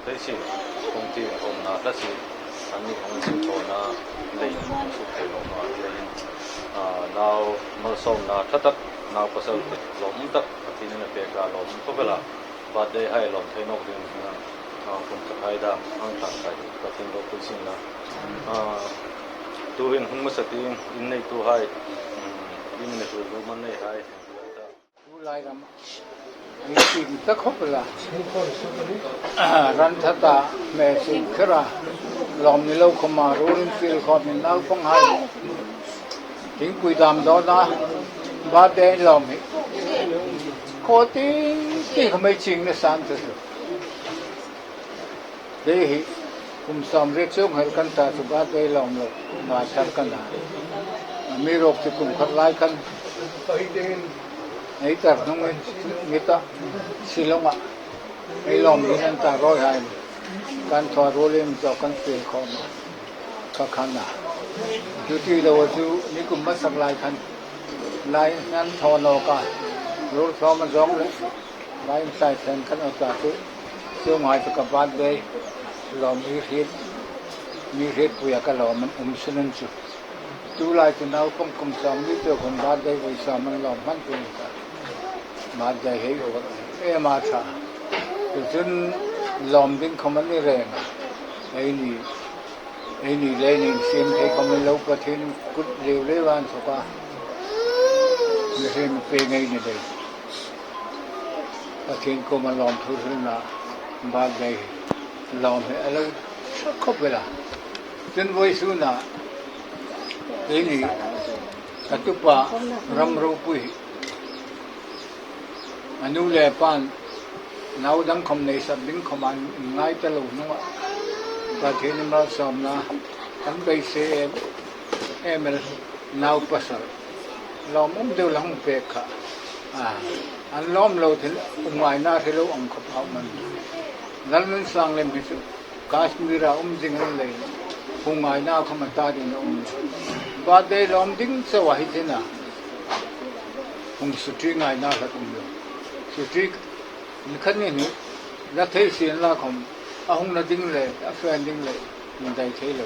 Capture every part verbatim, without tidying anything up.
Thei sin, kawngti a umna hla si, an ni hawng sin thawna lei suk thei lo ma lei. Ah, nau malsawmna ṭha tak, nau pasal te lawm tak, a tinin a pek a lawm khawp el a. Birthday hai lawm thei nawk ding hin a, ah, kum khat hai dam, ang tang kai, Pathien ropui sin la. Ah, tuhin hung hmasa ding, in neituhai, um, in ni hlu hlu man nei hai. Tulai ram, ei siem ta khawp el a. Ran thata, me siem khera, lawm ni lo khawma, ruolin fiel khawmin naupang hai. Thingpui dam dawna, birthday lawm hi. Khaw ting ting khawm ei ching nasan chu chu. Kei hi, kum sawmriet chuong hel kan ta chu birthday lawm lo, ngai thar ka na. Amiruokchu kum khat lai khan, ei tar hnungin, mi ta, Shillong-a, ei lawm ding an ta rawi hai. Kan thaw ruolin zo kan fiel khawm a, ka khan a. Chu ti lo chu, nikum hmasa lai khan, lai an thaw nawk a, ruol thaw ma zawng le. Lai intlai ṭhen kan awt a chu, chuonghai chu ka birthday lawm mi hriet, mi hrietpuia ka lawm an um sun an chu. Tulai chu naupang kum sawmli chu khawm birthday vawi sawm an lawm hman tum ta. Birthday hei awt em a ṭha. Chu chun lawm ding khawm a ni reng a. Eini Eini le eini insiem thei khawm lo, Pathienin kut leu leu a inthawk a, mihriem pe ngei ni lei. Pathien kuoma lawmthu hrilna birthday lawm hi a lo ṭha khawp el a. Chun vawisuna eini ka tupa ram ropui hi a nu le pa'n nau dang khawm nei sap ding khawm an ngai ta lo hnunga, Pathienin malsawmna kan beisei em em el, nau pasal lawmum deu la hung pek kha. A, an lawm lo thil umngaina hril lo ang khawp a um a nih. Lalnunsang lem hi chu Kashmir-a um zing an lei, hung ngaina khawm a ta ding a um. Birthday lawm ding chauh a hi tina hung suti ngaina hlat um lo. Suti ni khat ni hni la thei sien la khawm, a hungna ding le a fe ding le indai thei lo.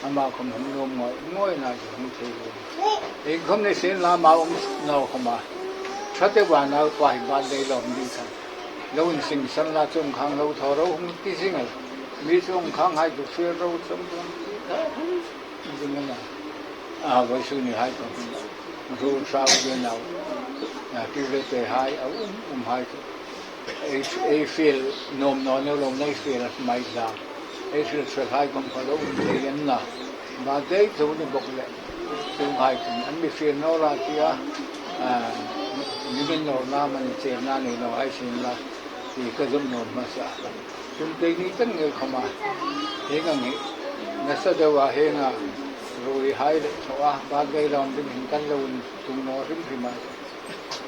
Ama khawm hung nuom ngawi ngawi na chu hung thei lo. Iengkhawm ni sien la, ama um naw khawma ṭha deu a naupa hi birthday lawm ding khan lo insingsan la, chuong khang lo thaw ro hung ti zing el. Mi chuong khang hai chu fiel ro chuong chuong ti kha zing el a. A, vawisun ni hai khawm ruol hrau le nau, a, tu le te hai a um um hai chu. Ei, ei fiel nuom naw naw lo, ei fiel mai zam. Ei fiel fiel hai khawm kha lo um thei an na. Birthday chu ni bawk le, chuonghai khawm an mi fiel naw la tia, a, mi min nawrna man chenna nei naw hai sien la, ti ka zuk nuom hmasa. Chun keini chang ngei khawma hieng ang hi nasa deu a, hieng a Ruoi hai le thaw a, birthday lawm dingin kan lo intung naw hrim hrim a.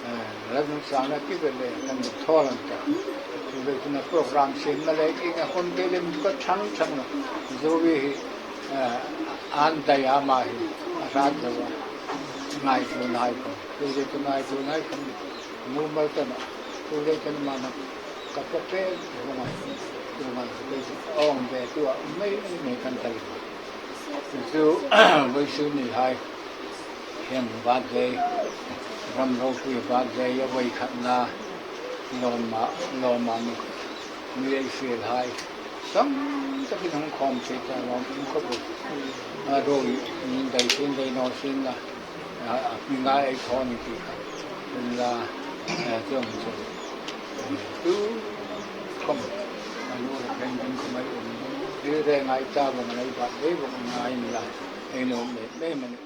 Eh, lalsângna ti ve le kan thaw lang ta. Chu le tuna program siemna le inga khom te le mi ko chang chang lo. Zoe hi, eh, an dai ama hi, a hrat zo a. Ngaituo nai khom. Chu le tu ngaituo nai khom. Mu mal ta na. Chu le kan ma na. Ka pa pe, tu ngai. Tu ngai, tu ngai. Ong be tu a, mei, mei kan tai. Chu, vawisun ni hai, heng birthday, ram ropui birthday, a voi khatna, lawmma, lawmma mi, mi ei fiel hai. Tam takin hung khom che ta lawm um khop. A ruoi, min dai sin, dai naw sin la. A, a, mi ngai ei thaw ni ti kha. Tum la, eh, chuong chuong. Tu khom. A nu le pen ding khom ei um. Ri re ngai ta vong ngai ba, ei vong ngai la. Ei nuom mei, mei mani.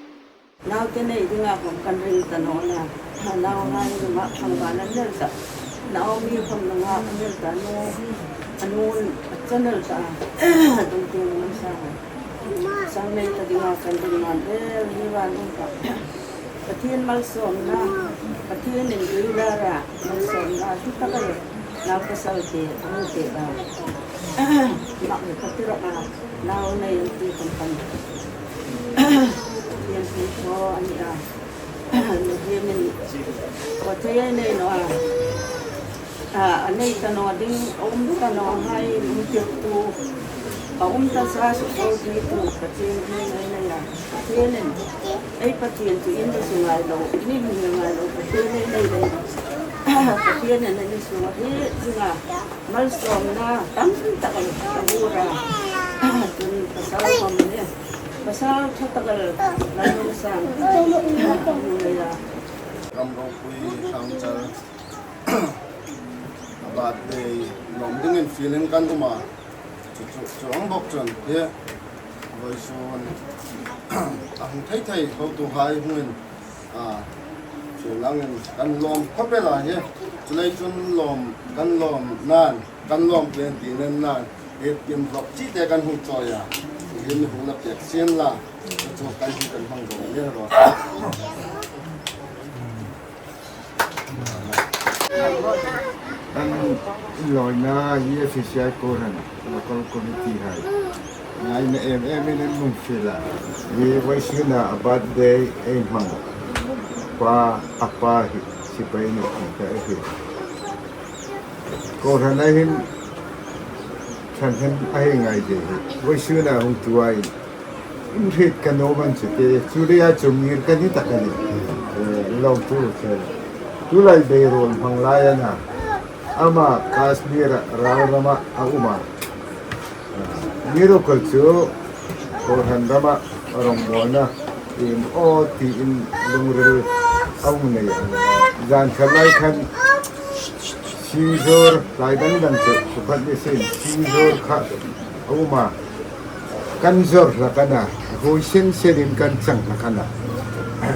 Naute nei dinga khom kan ril ta naw a. Nauhai nunga khang ba nan ril ta. Naomi khom nunga kan ril ta nu. A nun a channel ta. Tung tung man sa. Sang nei ta dinga kan ril man ril ni van um ta. Pathien malsawmna, Pathienin ruoi lara malsawmna, chu taka le, nau pasal te, nau te a. Mak le ka tira a, nau nei an ti kan kan. Pathien ti thaw a ni a. Ni hiemin, ko thei ei nei naw a. A, a nei ta naw ding, a um ta naw hai, um tir tu, a um ta sa su ko ti tu, Pathien hi nei nei a. Pathienin, ei Pathien chu in lo su ngai lo, ni mi ngai lo, Pathien nei nei lo. Pathienin ei ni su hi, zinga, malsawmna, tam tak a lo, a bura. Tun pasal khom ni, pasal tha tak a lo, la nung sang, a bura ya. Ram ropui sang chal. A birthday lawm dingin fielin kan um a. Chu, chu, chuong bawk chun hi vawisun a hung thei thei hotuhai hungin, a, fiel angin kan lawm khawp el a hi. Chuleiin chun lawm, kan lawm nan, kan lawm tlem ti nen nan, hi kim vawk chi te kan hung chawi a. Hi mi hung la pek sien la. Chu kan hi kan hmang vawng le ro. Kan lawina hi F C I Kohran local committee hai ngaina em em in an hung fiel a. Hi vawisuna a birthday ei hmang pa, a pa hi sipai ni ka hi. Kohran a hin thlan hin a hei ngai de hi. Vawisuna hung tuoin. Inhriet ka nuom an chu te, chu leia chu ngir ka ni tak a nih. Eh, lo tu che. Tulai Beirut hmang lai a na. Ama Kashmir-a Ralram-a a um a. Miracle chu Kohran rama a rawngbawlna, em aw tiin lungril a hung nei a. Zan khat lai khan singzawr lai dang dang chu, chu khat ni sin singzawr kha a um a. Kan zawr hlak a na, a huoi sen senin kan chang hlak a na.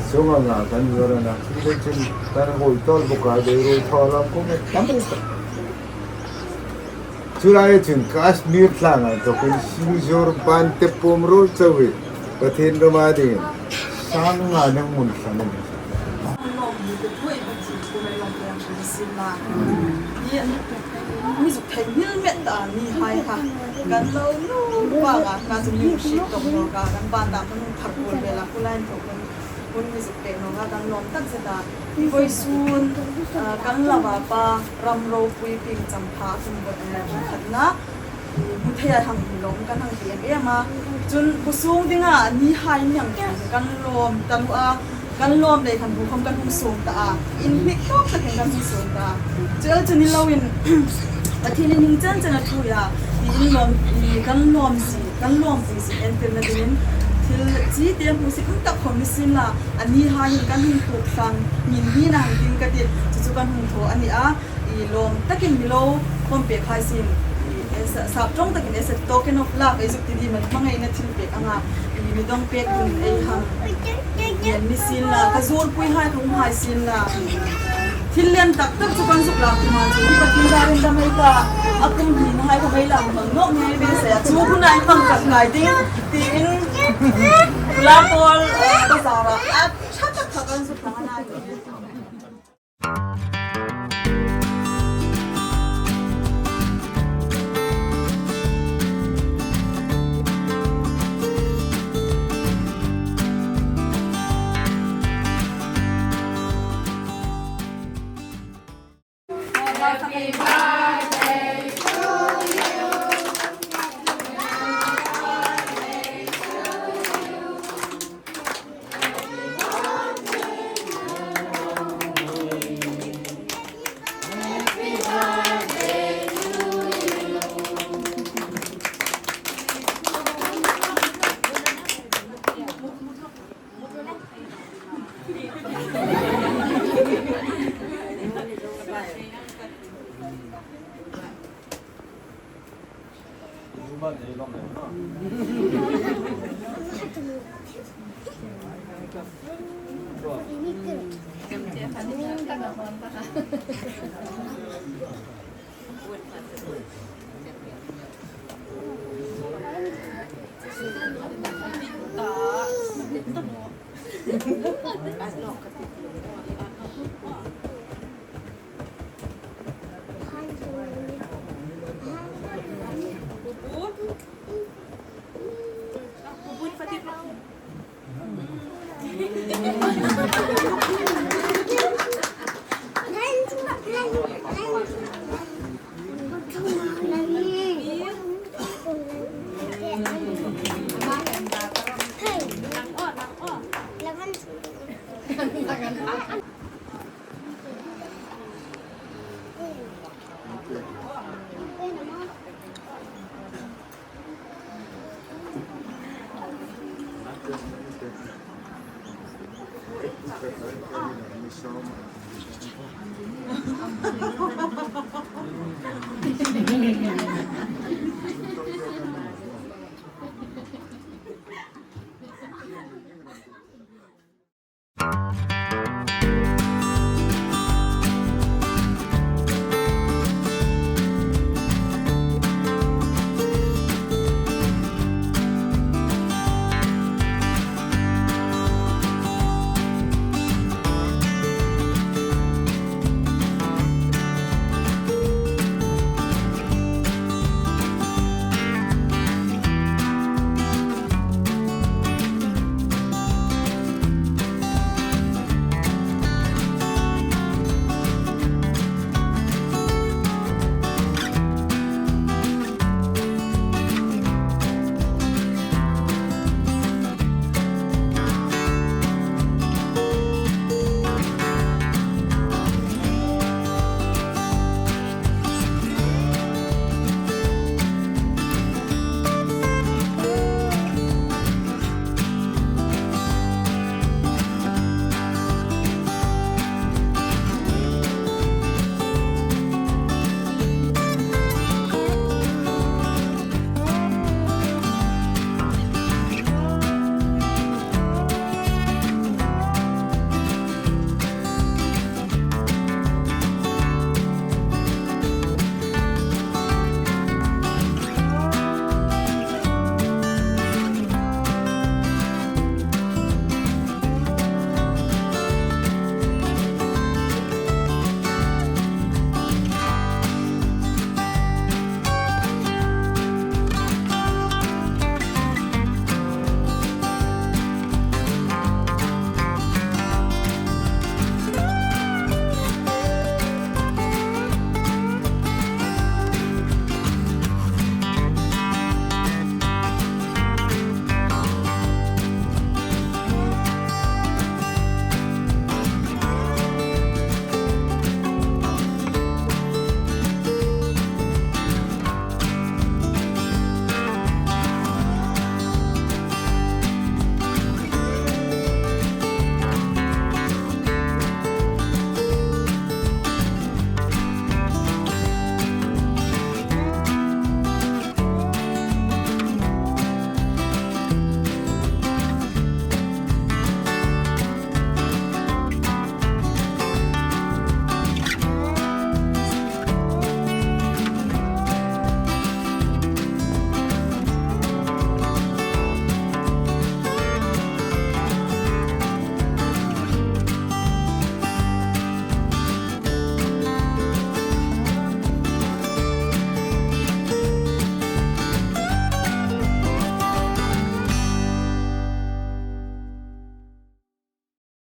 Chuong anga kan zawr a na, chu le chun kan huoi tawl bawk a, Beirut thaw lam khawm tam tak. Chu lai chun Kashmir tlanga inthokin singzawr ban te pawm ruol chau hi Pathien rama dingin sang nga nang mun thlang a nih. Ni zuk thei hmil met ta ni hai kha. Kan lo nuom vanga, ka chu mi hriet tawp nawk a, kan ban dam kan hung thar kuol vel a, khulai inthokin hun mi zuk pek nawk a, kan lawm tak zet a. Vawisun, ah, kan lova pa ram ropui Piengchampha kum bawt, eh, khatna. Hmu thei a hang hi lawm kan hang ti em em a. Chun bu sung dinga ni hai mi hang kan lawm taluo a. Kan lawm lei khan bu khom kan hung sung ta a. Inhnik tawk takin kan hung sung ta a. Chu el chu ni loin Pathienin hieng chen chen a ṭhuoi a. Tiin lawm, i kan lawm si, kan lawm si si entirna dingin thil chi te hmu si khang tak khom ni sin la. A ni hai hin kan hung tuok thlang, min ni na hang ding ka ti. Chu chu kan hung thaw a ni a. I lawm takin mi lo khom pek hai sin. I, e, sa-, sap ṭawng takin e set token of love ei zuk ti di man hmangaina thil pek anga. I mi dong pek ding ei hang. Yen ni sin la, ka zuorpui hai, ka um hai sin la. Thil lian tak tak chu kan zuk lak tum a, chu hi Pathien zarin dam ei ta, a kum hnina hai kha hei lak hmang nawk ngei ve se a, chu hun a hmang tak ngai ding, tiin Pula Pawl, eh, bazar-a a ṭha tak kha kan zuk hmang a nih.